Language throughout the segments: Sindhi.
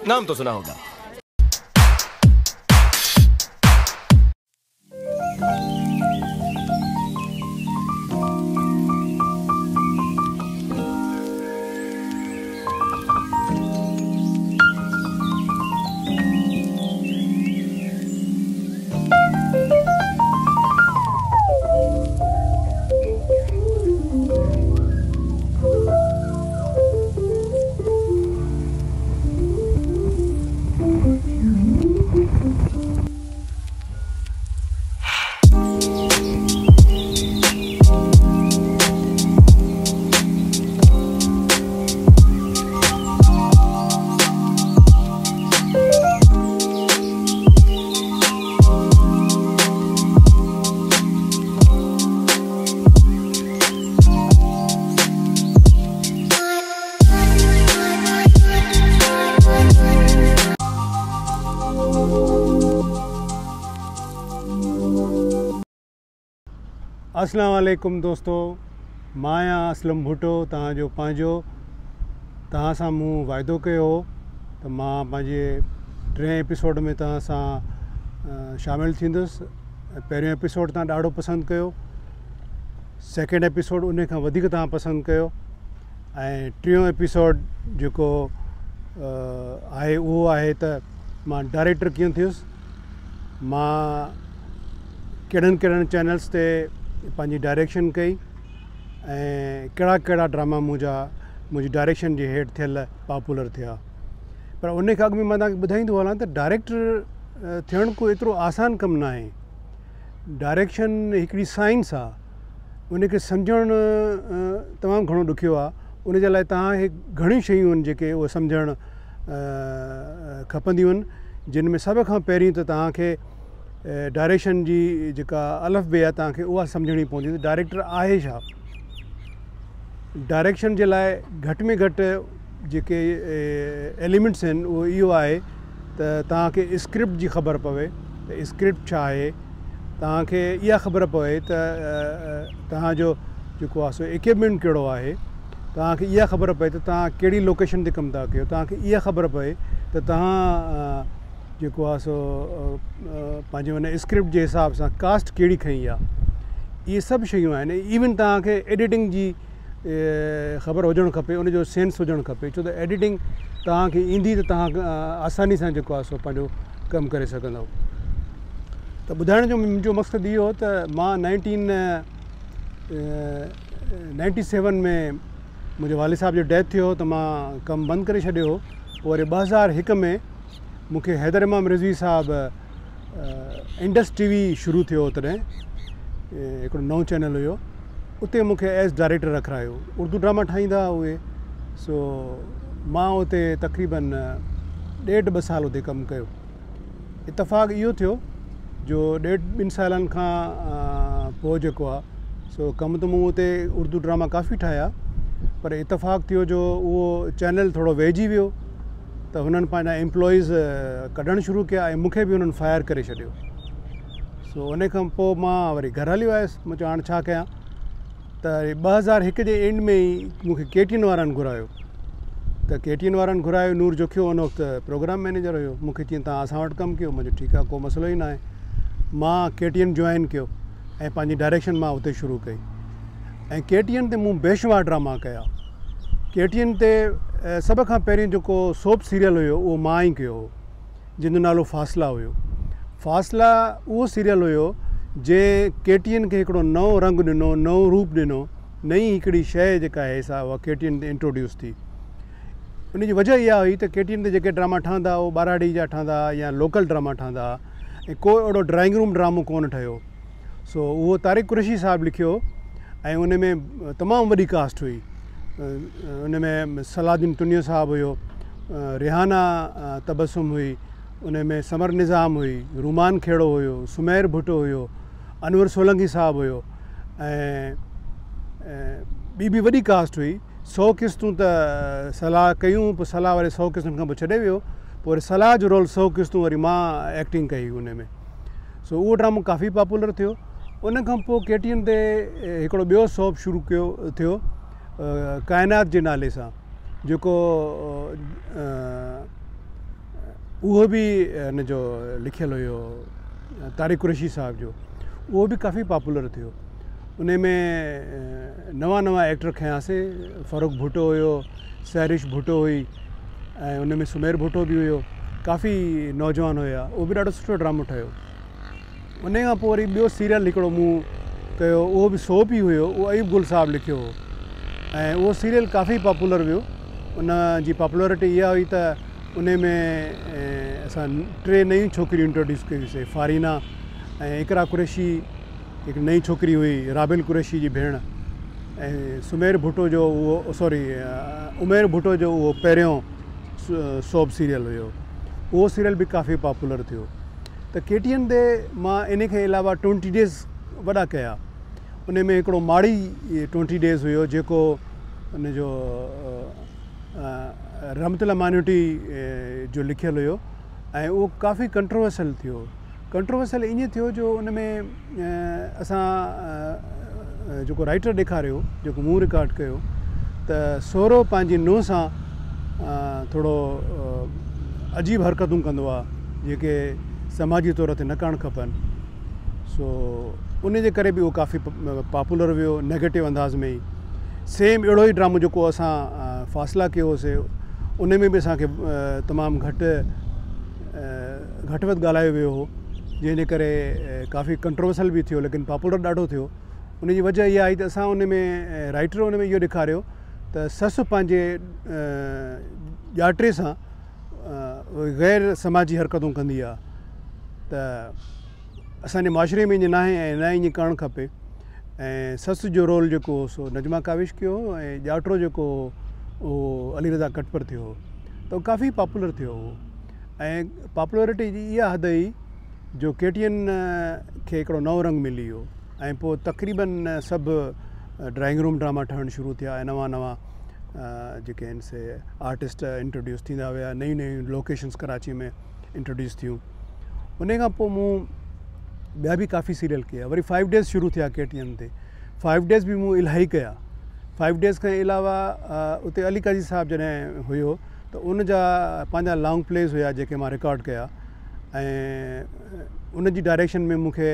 नाम तो सुना होगा। अस्सलाम वालेकुम दोस्तों, मां आहियां असलम भुट्टो, तव्हांजो पंहिंजो। तव्हां सां मूं वाइदो कयो हो त मां पंहिंजे टे एपिसोड में तव्हां सां शामिल थींदुसि। पहिरियों एपिसोड तव्हां ॾाढो पसंदि कयो, सेकेंड एपिसोड उन खां वधीक तव्हां पसंदि कयो ऐं टियों एपिसोड जेको आहे उहो आहे त मां डायरेक्टर कीअं थियुसि, मां कहिड़नि कहिड़नि चैनल्स ते पंहिंजी डायरेक्शन कई ऐं कहिड़ा कहिड़ा ड्रामा मुंहिंजा मुंहिंजी डायरेक्शन जे हेठि थियल पॉपुलर थिया। पर उन खां अॻु में मां तव्हांखे ॿुधाईंदो हलां त डायरेक्टर थियणु को एतिरो आसान कमु न आहे। डायरेक्शन हिकिड़ी साइंस आहे, उनखे सम्झणु तमामु घणो ॾुखियो आहे। उन जे लाइ तव्हांखे घणियूं शयूं आहिनि जेके उहे सम्झणु खपंदियूं आहिनि, जिन में सभ खां पहिरीं त तव्हांखे डायरेक्शन जी जेका अलफ बे आहे तव्हांखे उहा सम्झणी पवंदी त डायरेक्टर आहे छा। डायरेक्शन जे लाइ घटि में घटि जेके एलिमेंट्स आहिनि उहो इहो आहे त तव्हांखे स्क्रिप्ट जी ख़बर पवे त स्क्रिप्ट छा आहे, तव्हांखे इहा ख़बर पवे त तव्हांजो जेको आहे सो इक्विपमेंट कहिड़ो आहे, तव्हांखे इहा ख़बर पए त तव्हां कहिड़ी लोकेशन ते कमु था कयो, तव्हांखे इहा ख़बर पए त तव्हां जेको आहे सो पंहिंजे हुन स्क्रिप्ट जे हिसाब सां कास्ट कहिड़ी खई आहे। इहे सभु शयूं आहिनि। इवन तव्हांखे एडिटिंग जी ख़बर हुजणु खपे, उनजो सेंस हुजणु खपे, छो त एडिटिंग तव्हांखे ईंदी त तव्हां आसानी सां जेको आहे सो पंहिंजो कमु करे सघंदव। त ॿुधाइण जो मुंहिंजो मक़सदु इहो हो त मां 1997 में मुंहिंजे वालिद साहिब जो डेथ थियो त मां कमु बंदि करे छॾियो हो। पोइ वरी 2001 में मूंखे हैदर इमाम रिज़वी साहिब इंडस टीवी शुरू थियो तॾहिं हिकिड़ो नओं चैनल हुयो, उते मूंखे एज़ डायरेक्टर रखारायो। उर्दू ड्रामा ठाहींदा उहे, सो मां उते तक़रीबन 1.5-2 साल उते कमु कयो। इतफ़ाक़ इहो थियो जो 1.5-2 सालनि खां पोइ जेको आहे सो कमु त मूं उते उर्दू ड्रामा काफ़ी ठाहिया, पर इतफ़ाक़ थियो जो उहो चैनल थोरो वेझी वियो त हुननि पंहिंजा एम्प्लॉइज़ कढणु शुरू कया ऐं मूंखे बि हुननि फायर करे छॾियो। सो उन खां पोइ मां वरी घर हलियो आयुसि। मूं चयो हाणे छा कयां, त 2001 जे एंड में ई मूंखे KTN वारनि घुरायो। त KTN वारनि घुरायो, नूर जोखियो उन वक़्तु प्रोग्राम मैनेजर हुयो। मूंखे चयईं तव्हां असां वटि कमु कयो। मां चयो ठीकु आहे, को मसइलो ई न आहे। मां KTN join कयो ऐं पंहिंजी डायरेक्शन मां उते शुरू कई ऐं KTN ते मूं बेशुमार ड्रामा कया। KTN ते सभ खां पहिरीं जेको सोप सीरियल हुयो उहो मां ई कयो हो, जंहिंजो नालो फ़ासिला हुयो। फ़ासिला उहो सीरियल हुयो जंहिं KTN खे हिकिड़ो नओं रंग ॾिनो, नओं रूप ॾिनो, नई हिकिड़ी शइ जेका आहे सा उहा KTN ते इंट्रोड्यूस थी। उन जी वजह इहा हुई त KTN ते जेके ड्रामा ठहंदा उहे ॿारहाड़ी जा ठहंदा या लोकल ड्रामा ठहंदा ऐं को अहिड़ो ड्राइंग रूम ड्रामो कोन ठहियो। सो उहो तारिक़ कुरैशी साहिबु लिखियो ऐं उन में तमामु वॾी कास्ट हुई। उन में सलादीन तुनियो साहिबु हुयो, रिहाना तबसुम हुई, उन में समर निज़ाम हुई, रुमान खेड़ो हुयो, सुमेर भुट्टो हुयो, अनवर सोलंकी साहिबु हुयो ऐं ॿी बि वॾी कास्ट हुई। 100 किस्तूं त सलाह कयूं, पोइ सलाह वरी 100 किस्तुनि खां पोइ छॾे वियो। पोइ वरी सलाह जो रोल 100 किस्तूं वरी मां एक्टिंग कई उन में। सो उहो ड्रामो काफ़ी पॉपुलर थियो। उन खां पोइ KTN ते हिकिड़ो ॿियो सोप शुरू कयो थियो काइनात जे नाले सां, जेको اهو به هن جو لکيل هيو طارق قريشي صاحب جو اهو به ڪافي پاپولر ٿيو. ان ۾ نوان نوان ايڪٽر کنياسي، فرخ ڀٽو هيو، سحرش ڀٽو هئي ۽ ان ۾ سمير ڀٽو به هيو، ڪافي نوجوان هيا، اهو به ڏاڍو سٺو ڊرامو ٺهيو. ان کان پوء وري ٻيو سيريل هڪڙو مون ڪيو، اهو به سوپ ئي هيو، اهو ايوب گل صاحب لکيو هو ۽ اهو سيريل ڪافي پاپولر ويو. ان جي پاپولرٽي اها هئي ته ان ۾ اسان ٽي نيون ڇوڪريون انٽروڊيوس ڪيون سي، فارينا ۽ اقرا قريشي هڪ نئين ڇوڪري هئي، رابيل قريشي جي ڀيڻ، ۽ سمير ڀٽو جو اهو سوري عمير ڀٽو جو اهو پهريون سوپ سيريل هيو، اهو سيريل به ڪافي پاپولر ٿيو. ته ڪي ٽي اين تي مان ان کان علاوه ٽوئنٽي ڊيز وڏا ڪيا. ان ۾ هڪڙو ماڙي ٽوئنٽي ڊيز هيو جيڪو ان جو رحمت الله مانوٽي جو لکيل هيو ۽ اهو ڪافي ڪنٽروورسل ٿيو. ڪنٽروورسل ائين ٿيو جو ان ۾ اسان جيڪو رائٽر ڏيکاريو، جيڪو مون رڪارڊ ڪيو ته سهرو پنهنجي نونهن سان ٿورو عجيب حرڪتون ڪندو آهي جيڪي سماجي طور تي نه ڪرڻ کپن، سو ان جي ڪري به اهو ڪافي پاپولر ويو نيگيٽو انداز ۾ ئي. سيم اهڙو ئي ڊرامو جيڪو اسان فاصلا ڪيو هوسي ان ۾ به اسان کي تمام گهٽ گهٽ وڌ ڳالهايو ويو هو، جنهن جي ڪري ڪافي ڪنٽروورسل به ٿيو، ليڪن پاپولر ڏاڍو ٿيو. ان جي وجه اها آئي ته اسان ان ۾ رائٽر ان ۾ اهو ڏيکاريو ته سس پنهنجي ڄاٽي سان غير سماجي حرڪتون ڪندي آهي ته اسان جي معاشري ۾ ائين ناهي ۽ نه ائين ڪرڻ کپي. ۽ سس جو رول جيڪو هو سو نجمه ڪاوش ڪيو هو ۽ ڄاٽرو جيڪو هو اهو علي رضا ڪٽپر ٿيو هو، ته ڪافي پاپولر ٿيو هو. ۽ پاپولرٽي جي اها حد هئي جو ڪي ٽي اين کي هڪڙو نئون رنگ ملي ويو ۽ پوء تقريبن سڀ ڊرائنگ روم ڊراما ٺهڻ شروع ٿيا ۽ نوان نوان جيڪي آهن سي آرٽسٽ انٽروڊيوس ٿيندا ويا، نيون نيون لوڪيشنس ڪراچي ۾ انٽروڊيوس ٿيون. ان کان پوء مون ٻيا به ڪافي سيريل ڪيا. وري فائيو ڊيز شروع ٿيا ڪي ٽي اين تي، فائيو ڊيز به مون الاهي ڪيا. فائيو ڊيز کان علاوه اتي علي قاضي صاحب جڏهن هيو ته ان جا پنهنجا لانگ پليز هيا جيڪي مان رڪارڊ ڪيا ۽ ان جي ڊائريڪشن ۾ مون کي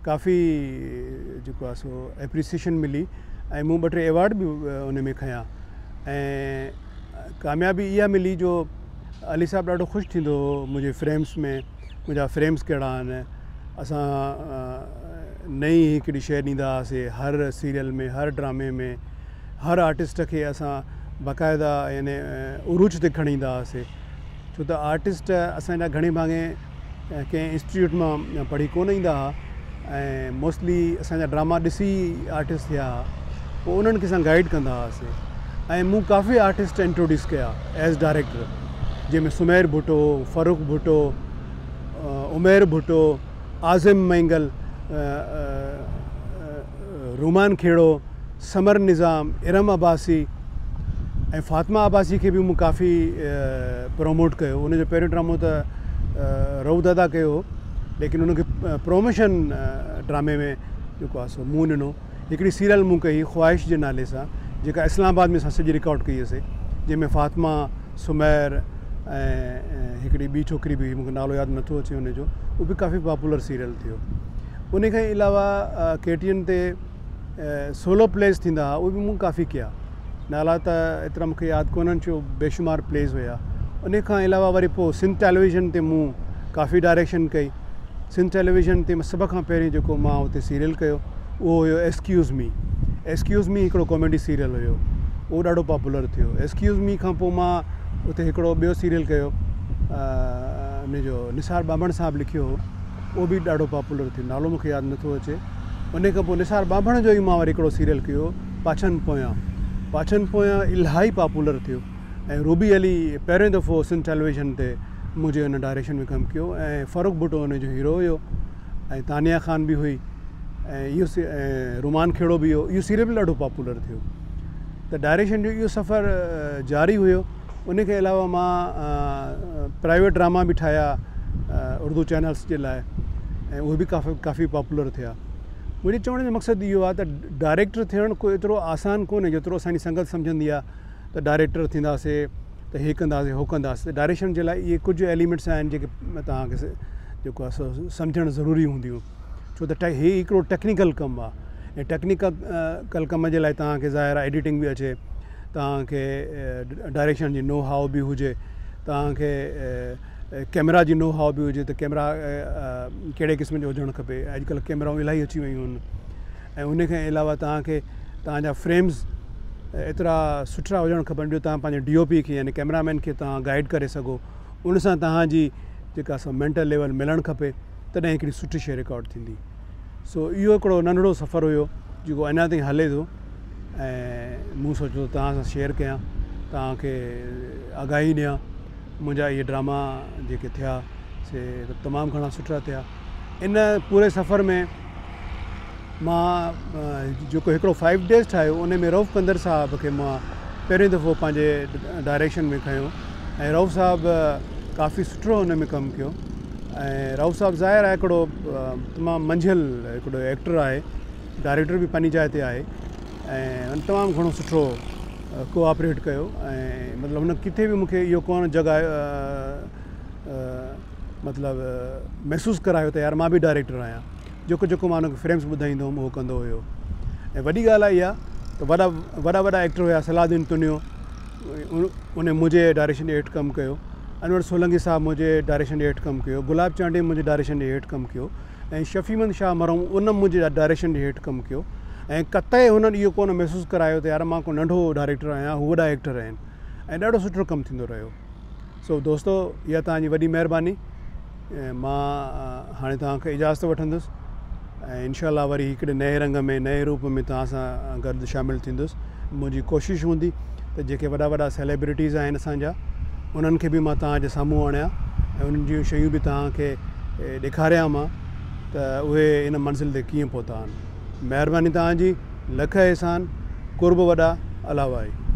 ڪافي جيڪو آهي سو ايپريسيشن ملي ۽ مون ٻه ٽي ايوارڊ به ان ۾ کنيا ۽ ڪاميابي اها ملي جو علي صاحب ڏاڍو خوش ٿيندو هو منهنجي فريمس ۾ منهنجا فريمس ڪهڙا آهن. اسان نئين هڪڙي شيء ڏيندا هئاسي هر سيريل ۾ هر ڊرامي ۾ هر آرٽسٽ کي اسان باقاعده يعني عروج تي کڻي ايندا هئاسي، ڇو ته آرٽسٽ اسان جا گهڻي ڀاڱي ڪنهن انسٽيٽيوٽ مان پڙهي ڪونه ايندا هئا ۽ موسٽلي اسان جا ڊراما ڏسي آرٽسٽ ٿيا هئا، پوء انهن کي اسان گائيڊ ڪندا هئاسي ۽ مون ڪافي آرٽسٽ انٽروڊيوس ڪيا ايز ڊائريڪٽر، جنهن ۾ سمير ڀٽو، فرخ ڀٽو، عمير ڀٽو، اعظم مينگل، رومان کيڙو، ثمر نظام، ارم عباسي ۽ فاطمه عباسي کي به مون ڪافي پروموٽ ڪيو. ان جو پهريون ڊرامو ته رئو دادا ڪيو هو، ليڪن ان کي پروموشن ڊرامي ۾ جيڪو آهي سو مون ڏنو. هڪڙي سيريل مون ڪئي خواهش جي نالي سان، جيڪا اسلام آباد ۾ اسان سڄي رڪارڊ ڪئي هئسي، جنهن ۾ فاطمه، سمير ۽ هڪڙي ٻي ڇوڪري به هئي، مون کي نالو ياد نٿو اچي ان جو، اهو به ڪافي پاپولر سيريل ٿيو. ان کان علاوه ڪي ٽي اين تي سولو پليز ٿيندا هئا، اهي به مون ڪافي ڪيا. نالا ته ايترا مون کي ياد ڪونهن ڇو بيشمار پليز هيا. ان کان علاوه وري پوء سنڌ ٽيليويزن تي مون ڪافي ڊائريڪشن ڪئي. سنڌ ٽيليويزن تي سڀ کان پهرين جيڪو مان اتي سيريل ڪيو اهو هيو ايڪسڪيوز مي. ايڪسڪيوز مي هڪڙو ڪاميڊي سيريل هيو، اهو ڏاڍو پاپولر ٿيو. ايڪسڪيوز مي کان پوء مان اتي هڪڙو ٻيو سيريل ڪيو، ان جو نثار ٻانڀڻ صاحب لکيو هو، اهو به ڏاڍو پاپولر ٿيو، نالو مون کي ياد نٿو اچي. ان کان پوء نثار ٻانڀڻ جو ئي مان وري هڪڙو سيريل ڪيو پاڇن پويان. پاڇن پويان الاهي پاپولر ٿيو ۽ روبي علي پهريون دفعو سنڌ ٽيليويزن تي منهنجي ان ڊائريڪشن ۾ ڪم ڪيو ۽ فرخ ڀٽو ان جو هيرو هيو ۽ تانيا خان به هئي ۽ اهو رومان کيڙو به هيو. اهو سيريل به ڏاڍو پاپولر ٿيو. ته ڊائريڪشن جو اهو سفر جاري هيو. ان کان علاوه مان پرائيويٽ ڊراما به ٺاهيا اردو چينلس جي لاء ۽ اهي به ڪافي ڪافي پاپولر ٿيا. منهنجي چوڻ جو مقصد اهو آهي ته ڊائريڪٽر ٿيڻ ڪو ايترو آسان ڪونهي جيترو اسان جي سنگت سمجهندي آهي ته ڊائريڪٽر ٿينداسي، ته هي ڪنداسين هو ڪنداسين ته ڊائريڪشن جي لاء اهي ڪجهه ايليمينٽس آهن جيڪي توهان کي جيڪو آهي سو سمجهڻ ضروري هونديون ڇو ته هي هڪڙو ٽيڪنيڪل ڪم آهي ۽ ٽيڪنيڪل ڪم جي لاء توهان کي ظاهر آهي ايڊيٽنگ به اچي توهان کي ڊائريڪشن جي نو هائو به هجي توهان کي ڪيمرا جي نو هائو به هجي ته ڪيمرا ڪهڙي قسم جو هجڻ کپي اڄڪلهه ڪيمرائون الاهي اچي ويون آهن ۽ ان کان علاوه توهان کي توهان جا فريمز ايترا سٺا هجڻ کپن جو توهان پنهنجي ڊي او پي کي يعني ڪيمرا مين کي توهان گائيڊ ڪري سگهو ان سان توهان جي جيڪا سا مينٽل ليول ملڻ کپي تڏهن هڪڙي سٺي شي رڪارڊ ٿيندي سو اهو هڪڙو ننڍڙو سفر هيو جيڪو اڃا تائين هلي ٿو ۽ مون سوچيو توهان سان شيئر ڪيان توهان کي آگاهي ڏيان منهنجا اهي ڊراما جيڪي ٿيا سي تمام گهڻا سٺا ٿيا ان پوري سفر ۾ مان جيڪو هڪڙو فائيو ڊيز ٺاهيو ان ۾ رئوف ڪنڌر صاحب کي مان پهريون دفعو پنهنجي ڊائريڪشن ۾ کنيو ۽ رئوف صاحب ڪافي سٺو ان ۾ ڪم ڪيو ۽ رئوف صاحب ظاهر آهي هڪڙو تمام منجهيل هڪڙو ايڪٽر آهي ڊائريڪٽر به پنهنجي جاء تي آهي ۽ هن تمام گهڻو سٺو ڪوآپريٽ ڪيو ۽ مطلب هن ڪٿي به مونکي اهو ڪونه جڳايو مطلب محسوس ڪرايو ته يار مان به ڊائريڪٽر آهيان جيڪو جيڪو مان هن کي فريمز ٻڌائيندو هوم اهو ڪندو هيو ۽ وڏي ڳالهه آهي اها ته وڏا وڏا وڏا ايڪٽر هيا صلاح الدين تنيو ان منهنجي ڊائريڪشن جي هيٺ ڪم ڪيو انور سولنگي صاحب منهنجي ڊائريڪشن جي هيٺ ڪم ڪيو گلاب چانڊيي منهنجي ڊائريڪشن جي هيٺ ڪم ڪيو ۽ شفيع محمد شاهه مرحوم ان منهنجي ڊائريڪشن جي هيٺ ڪم ڪيو ۽ قطعي هنن اهو ڪونه محسوس ڪرايو ته يار مان ڪو ننڍو ڊائريڪٽر آهيان هو وڏا ايڪٽر آهن ۽ ڏاڍو سٺو ڪم ٿيندو رهيو سو دوستو اها توهان جي وڏي مهرباني مان هاڻي توهان کان اجازت وٺندس ۽ انشاء الله وري هڪڙي نئين رنگ ۾ نئين روپ ۾ توهان سان گڏ شامل ٿيندس منهنجي ڪوشش هوندي ته جيڪي وڏا وڏا سيليبرٽيز آهن اسان جا انهن کي به مان توهان جي سامهون آڻيان ۽ انهن جون شيون به توهان کي ڏيکاريان مان ته اهي ان منزل تي ڪيئن پهتا آهن مهرباني توهان جي لک احسان قرب وڏا الله واهي.